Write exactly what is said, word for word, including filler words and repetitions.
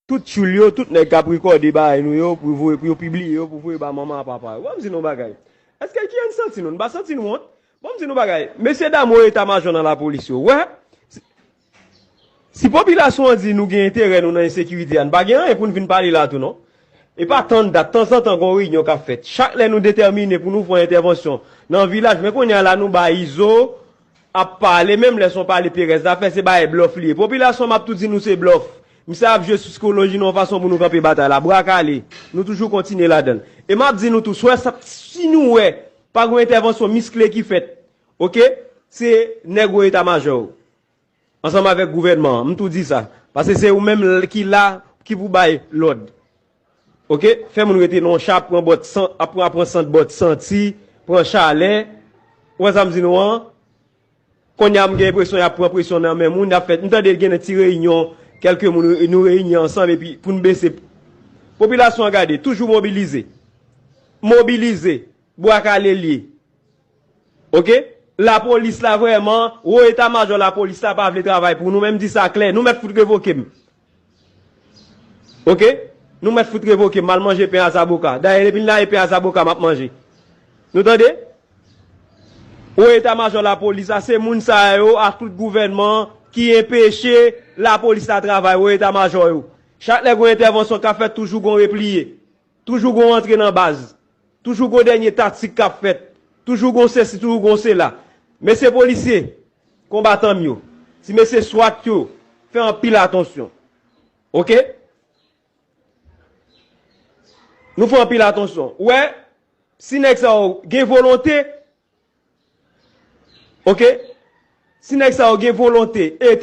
tout tchoul yo, tout nèg k ap rekòde bagay nou yo, pou voye, pou yo pibliye yo, pou voye ba manman a papa yo. Ban m di nou bagay. Èske ki an santi nou? Nou pa santi nou wont? Ban m di nou bagay. Mesye dam wo eta majò nan lapolis yo, wè, si, si popilasyon an di nou gen enterè nou nan ensekirite a, n pa gen anyen pou n vin pale la tou non. E pa tann dat, tanzantan gon reyinyon k ap fèt. Chak lè nou detèmine pou nou fè yon entèvansyon nan vilaj, men kounye a la nou bay Izo, ap pale, menm lè se yon pale perèz l ap fè, se bagay blòf li ye. Popilasyon m ap tou di nou se blòf. Misye ap jwe sou psikoloji nou yon fason pou nou kanpe batay la. Bra kale. Nou toujou kontinye ladan l. E m ap di nou tou, swè sa, si nou wè pa gen yon entèvansyon miskle ki fèt, oke, se nèg wo eta majò yo. Ansanm avèk gouvènman an, m tou di sa. Paske se ou menm l- ki la, ki pou bay lòd. Oke? Fè moun rete nan yon cha, ap pran bòt san, ap pran, ap pran sant bòt santi, pran chalè. Ou wè sa m di nou an? Kounye a m gen enpresyon y ap pran presyon nan men moun, y ap fè, m tande gen ti reyinyon, kèlke moun, nou reyini ansanm epi pou n bese. Popilasyon an gade, toujou mobilize. Mobilize. Bwa kale l ye. Oke? Lapolis la vrèman, wo eta majò lapolis la pa vle travay pou nou, men m di sa klè, nou mèt fout revoke m. Oke? Nou mèt fout revoke m, m al manje pen a zaboka. Dayè, depi l la e pen a zaboka m ap manje. Nou tande? Wo eta majò lapolis la, se moun sa yo ak tout gouvènman ki enpeche lapolis la travay, wo eta majò yo. Chak lè gon entèvansyon k ap fèt, toujou gon repliye. Toujou gon antre nan baz. Toujou gon dènye taktik k ap fèt. Toujou gon sesi, toujou gon sela. Mesye polisye, konbatan m yo, ti mesye swat yo, fè anpil atansyon. Oke? Nou fè anpil atansyon. Ou wè, si nèg sa yo gen volonte, oke? Si nèg sa yo gen volonte e